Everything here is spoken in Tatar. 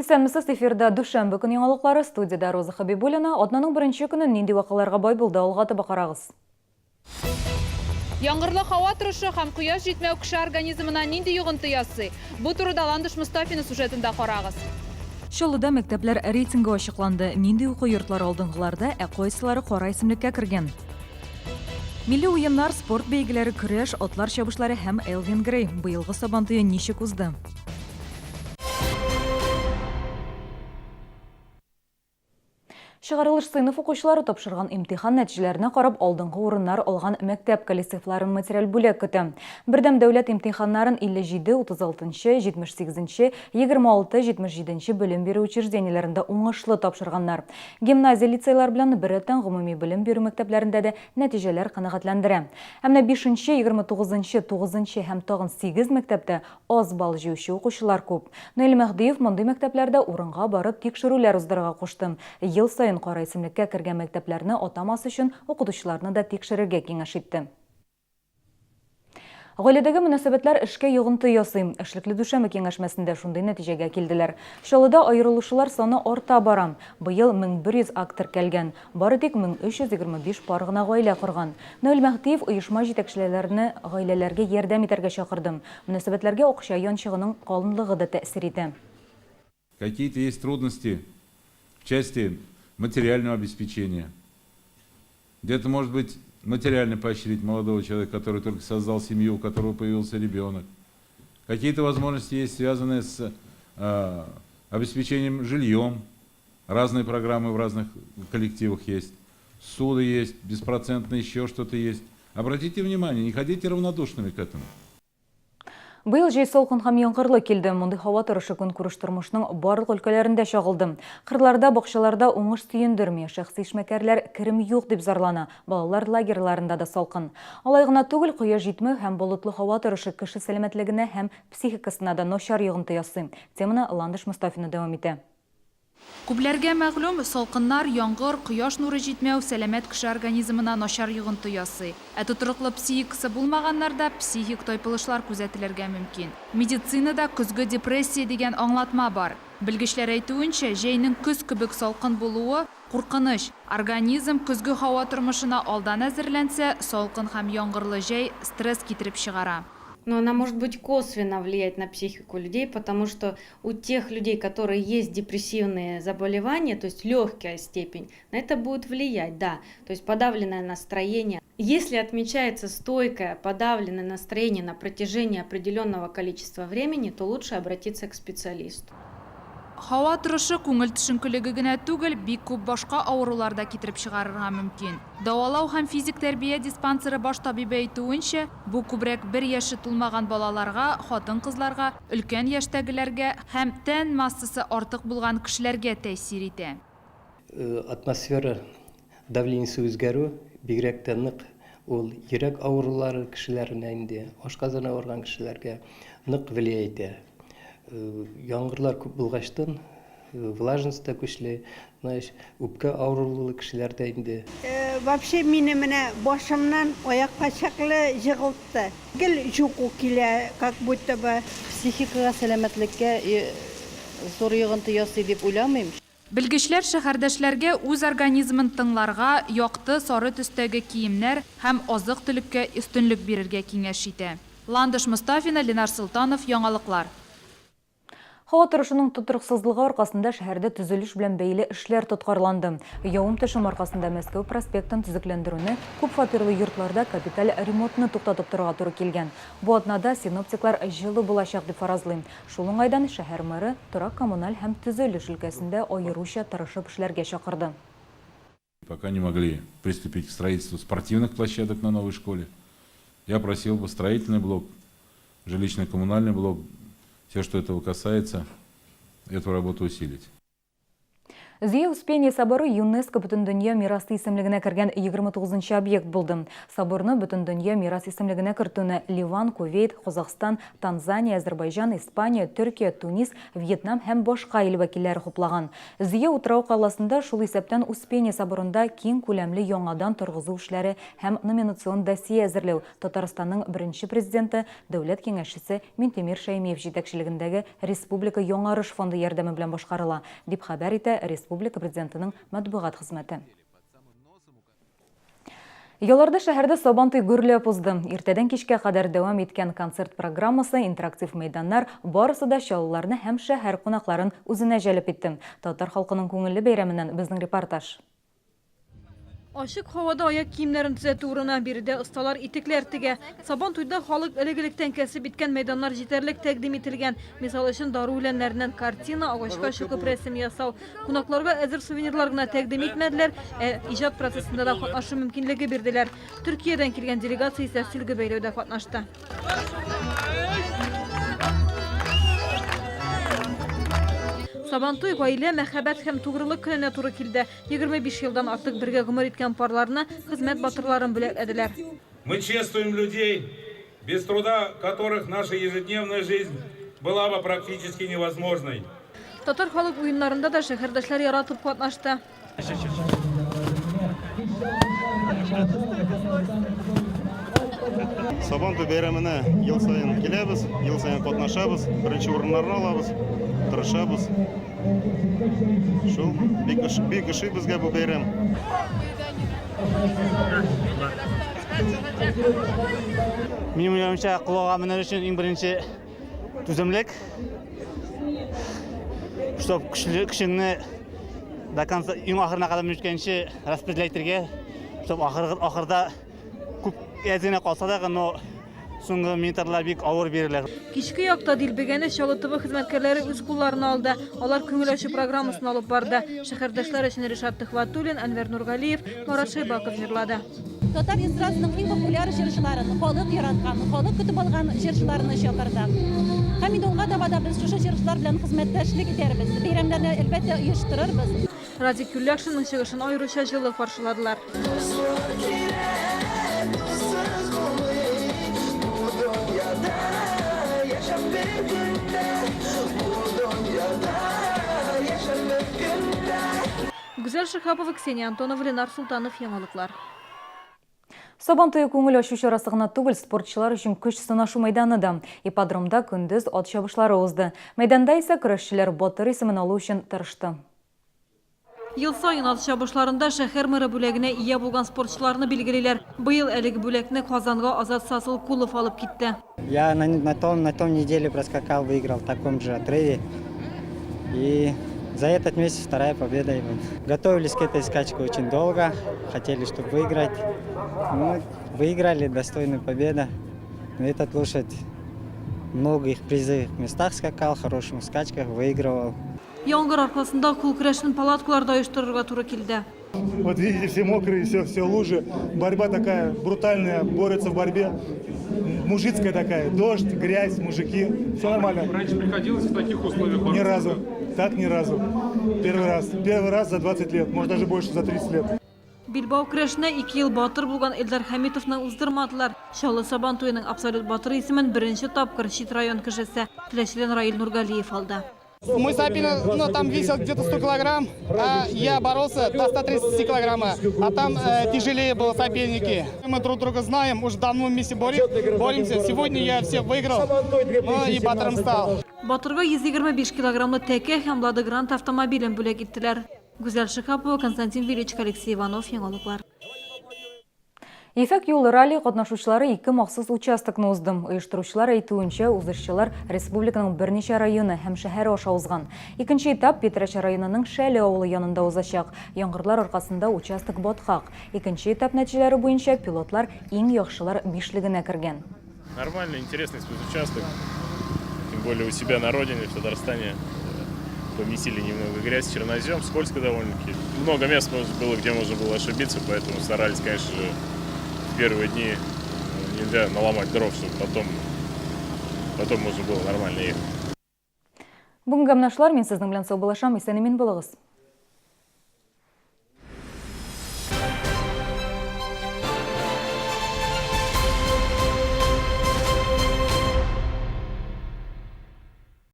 Исәнмесез, эфирда дүшәмбе көн яңалыклары, студиядә Роза Хабибуллина. Атнаның беренче көне нинди вакыйларга бай булды, алга таба карагыз. Яңгырлы һава торышы һәм кояш җитмәү кеше организмына нинди йогынты ясый? Бу турыда Ландыш Мостафина сюжетында карагыз. Чаллыда мәктәпләр рейтингы ачыкланды. Нинди уку йортлары алдынгыларда, ә кайсылары кара исемлеккә кергән? Милли уеннар, спорт бәйгеләре, көрәш, атлар чабышлары һәм Элвин Грей. Быелгы Сабантуе ничек узды? Чыгарылыш сыйныф укучылары тапшырган имтихан нәтиҗәләренә карап, алдынгы урыннар алган мәктәп коллективларын материаль бүләк көтә. Бердәм дәүләт имтиханнарын 57, 36 нчы, 78 нче, 26, 77 нче белем бирү учреждениеләрендә уңышлы тапшырганнар. Гимназия-лицейлар белән беррәттән гомуми белем бирү мәктәпләрендә дә нәтиҗәләр канәгатьләндерә. Ә менә бишенче, 29 нчы, тугызынчы һәм тагын сигез мәктәптә Аз балл җыючы укучылар күп. Наил Мәһдиев мондый мәктәпләрдә урынга барып тикшерүләр уздырырга кушты. Ел саен кара исемлеккә кергән мәктәпләрне атамас өчен укытучыларны да тикшерергә киңәш итте. Гаиләдәге мөнәсәбәтләр эшкә йогынты ясый. Эшлекле дүшәмбе киңәшмәсендә шундый нәтиҗәгә килделәр. Чаллыда аерылышулар саны арта бара. Быел 1100 акт теркәлгән. Бары тик 1325 пар гына гаилә корган. Наил Мәһдиев оешма җитәкчеләрне гаиләләргә ярдәм итәргә чакырды. Мөнәсәбәтләргә акча янчыгының калынлыгы да тәэсир итә. Какие-то есть трудности в части материального обеспечения. Где-то, может быть, материально поощрить молодого человека, который только создал семью, у которого появился ребенок. Какие-то возможности есть, связанные с обеспечением жильем. Разные программы в разных коллективах есть. Ссуды есть, беспроцентно еще что-то есть. Обратите внимание, не ходите равнодушными к этому. Быел җәй салкын һәм яңгырлы килде. Мондый һава торышы көнкүреш тормышның барлык өлкәләрендә чагылды. Кырларда, бакчаларда уңыш сөендерми. Шәхси эшмәкәрләр керем юк дип зарлана. Балалар лагерьларында да салкын. Алай гына түгел, кояш җитмәү һәм болытлы һава торышы кеше сәламәтлегенә һәм психикасына да начар йогынты ясый. Теманы Ландыш Мостафина дәвам итә. Күпләргә мәгълүм, салкыннар, яңгыр, кояш нуры җитмәү сәламәт кеше организмына начар йогынты ясый. Ә тотрыклы психикасы булмаганнарда психик тайпылышлар күзәтелергә мөмкин. Медицинада көзге депрессия дигән аңлатма бар. Белгечләр әйтүенчә, җәйнең көз кебек салкын булуы куркыныч. Организм көзге һава тормышына алдан әзерләнсә, салкын һәм яңгырлы җәй стресс китереп чыгара. Но она может быть косвенно влиять на психику людей, потому что у тех людей, которые есть депрессивные заболевания, то есть легкая степень, на это будет влиять, да, то есть подавленное настроение. Если отмечается стойкое подавленное настроение на протяжении определенного количества времени, то лучше обратиться к специалисту. Һава торышы күңел төшенкелеге генә түгел, бик күп башка авырулар да китереп чыгарырга мөмкин. Дәвалау һәм физик тәрбия диспансеры баш табибе әйтүенчә, бу күбрәк бер яше тулмаган балаларга, хатын-кызларга, өлкән яшьтәгеләргә һәм тән массасы артык булган кешеләргә тәэсир итә. Атмосфера давлениесе үзгәрү бигрәк тә нык ул йөрәк авырулары кешеләренә инде, ашказаны авырган кешеләргә нык влиять итә. Яңгырлар күп булгачтын, влажность та көчле, знаешь, үпкә авырулы кешеләр дә инде. Вообще мине менә башымнан аякка чаклы җыгылтты. Гел җуку килә, как будто бы. Психикага, сәламәтлеккә зур йогынты ясый дип уйламыйм. Белгечләр шәһәрдәшләргә үз организмын тыңларга, якты, сары төстәге киемнәр һәм азык-төлеккә өстенлек бирергә киңәш итә. Ландыш Мостафина, Ленар Солтанов, Яңалыклар. Һава торышының тотрыксызлыгы аркасында шәһәрдә төзелеш белән бәйле эшләр тоткарланды. Явым-төшем аркасында Мәскәү проспектын төзекләндерүне, күпфатирлы йортларда капиталь ремонтны туктатып торырга туры килгән. Бу атнада синоптиклар җылы булачак дип фаразлый. Шул уңайдан шәһәр мэры торак-коммуналь һәм төзелеш өлкәсендә аеруча тырышып эшләргә чакырды. Пока не могли приступить к строительству спортивных площадок на новой школе. Я просил бы строительный блок, жилищно-коммунальный блок, все, что этого касается, эту работу усилить. Зөя Успение соборы ЮНЕСКО Бөтендөнья мирасы исемлегенә кергән 29 нчы объект булды. Соборны Бөтендөнья мирас исемлегенә кертүне Ливан, Кувейт, Казахстан, Танзания, Әзербайҗан, Испания, Төркия, Тунис, Вьетнам һәм башка ил вәкилләре хуплаган. Зөя утрау-каласында, шул исәптән Успение соборында киң күләмле яңадан торгызу эшләре һәм номинацион досье әзерләү Татарстанның беренче Президенты, Дәүләт Киңәшчесе Минтимер Шәймиев җитәкчелегендәге Республика Яңарыш фонды ярдәме белән башкарыла, дип хәбәр итә республика Президентының матбугат хезмәте. Ялларда шәһәрдә Сабантуй гөрләп узды. Иртәдән кичкә кадәр дәвам иткән концерт программасы, интерактив мәйданнар, барысы да чаллыларны һәм шәһәр кунакларын үзенә җәлеп итте. Татар халкының күңелле бәйрәменнән безнең репортаж. Ачык һавада аяк киемнәрен төзәтү урыны. Биредә осталар итекләр тегә. Сабан туйда халык элек-электән кәсеп иткән мәйданнар җитәрлек тәкъдим ителгән. Мисал өчен, дару үләннәреннән картина, агачка чокып рәсем ясау. Кунакларга әзер сувенирлар гына тәкъдим итмәделәр, ә иҗат процессында да катнашу мөмкинлеге бирделәр. Төркиядән килгән делегация исә сөлге бәйләүдә катнашты. Сабантуй гаилә, мәхәббәт һәм тугрылык көненә туры килде. 25 елдан артык бергә гомер иткән парларны, хезмәт батырларын бүләкләделәр. Мы чествуем людей, без труда которых наша ежедневная жизнь была бы практически невозможной. Татар халык уеннарында да шәһәрдәшләр яратып катнашты. Сабантуй бәйрәменә ел саен киләбез, ел саен катнашабыз, беренче урыннарны алабыз, тырышабыз. Шул бик бик ошый безгә бу бәйрәм. Минем уйлавымча, колага менәр өчен иң беренче түземлек. Чтоб көчле көчеңне до конца иң ахырына кадәр җиткәнче распределять итәргә, чтоб ахыр ахырда Күп әз генә калса да, но соңгы метрлар бик авыр бирелә. Кичке якта дилбегәне Чаллы ТВ хезмәткәрләре үз кулларына алды. Алар күңел ачу программасын алып барды. Шәһәрдәшләр өчен Ришат Төхвәтуллин, Әнвәр Нургалиев, Марат Шәйбаков җырлады. Татар эстрадасының иң популяр җырчыларын, халык яраткан, халык көтеп алган җырчыларны чакырдык. Һәм инде алга таба да без шушы җырчылар белән хезмәттәшлек итәрбез. Бәйрәмнәрне, әлбәттә, оештырырбыз. Радик Юльякшинның чыгышын аеруча җылы каршыладылар. Гүзәл Шиһапова, Ксения Антонова, Ленар Солтанов, Яңалыклар. Сабан туе күңел ачу чарасы гына түгел, спортчылар өчен көч сынашу мәйданы да. Ипподромда көндез ат чабышлары узды. Мәйданда исә көрәшчеләр батыр исемен алу өчен тырышты. Ел саен ат чабышларында шәһәр мэры бүләгенә ия булган спортчыларны билгелиләр. Быел әлеге бүләкне Казанга Азат Сасылкулов алып китте. Я на, на, том, на том неделе проскакал, выиграл в таком же отрыве. И за этот месяц вторая победа. И вот. Готовились к этой скачке очень долго, хотели, чтобы выиграть. Ну, выиграли, достойная победа. Но этот лошадь много их призовых местах скакал, в хороших скачках выигрывал. Яңгыр аркасында кул көрәшен палаткаларда оештырырга туры килде. Вот видите, все мокрые, все, все лужи. Борьба такая брутальная, борются в борьбе. Мужицкая такая. Дождь, грязь, мужики. Все нормально. Раньше приходилось в таких условиях бороться? Ни разу. Так ни разу. Первый раз. Первый раз за 20 лет, может даже больше, за 30 лет. Билбау көрәшенә ике ел батыр булган Эльдар Хәмитовны уздырмадылар. Чаллы Сабан туеның абсолют батыры исемен беренче тапкыр чит район кешесе, Теләчедән Раил Нургалиев алды. Мой соперник, ну, там весил где-то 100 килограмм, а я боролся до 130 килограмма, а там э, тяжелее было соперники. Мы друг друга знаем, уже давно вместе боремся. Сегодня я всех выиграл, ну и батыром стал. Батырга 125 килограммлы тәкә һәм Лада Гранта автомобилен бүләк иттеләр. Гүзәл Шиһапова, Константин Величко, Алексей Иванов, Яңалыклар. Ефәк юлы ралли катнашучылары ике махсус участокны узды. Оештыручылар әйтүенчә, узышчылар республиканың берничә районы һәм шәһәре аша узган. Икенче этап Питрәч районының Шәле авылы янында узачак. Яңгырлар аркасында участок баткак. Икенче этап нәтиҗәләре буенча пилотлар иң яхшылар бишлегенә кергән. Нормальный, интересный спецучасток. Тем более у себя на родине, в Татарстане, помесили немного грязь, чернозем, скользко довольно-таки. Много мест было, где можно было ошибиться, поэтому старались, конечно же, в первые дни э, нельзя наломать дров, чтобы потом, потом можно было нормально ехать. Бүгенгә менә шулар, мин сезнең белән саубуллашам, исән-имин булыгыз.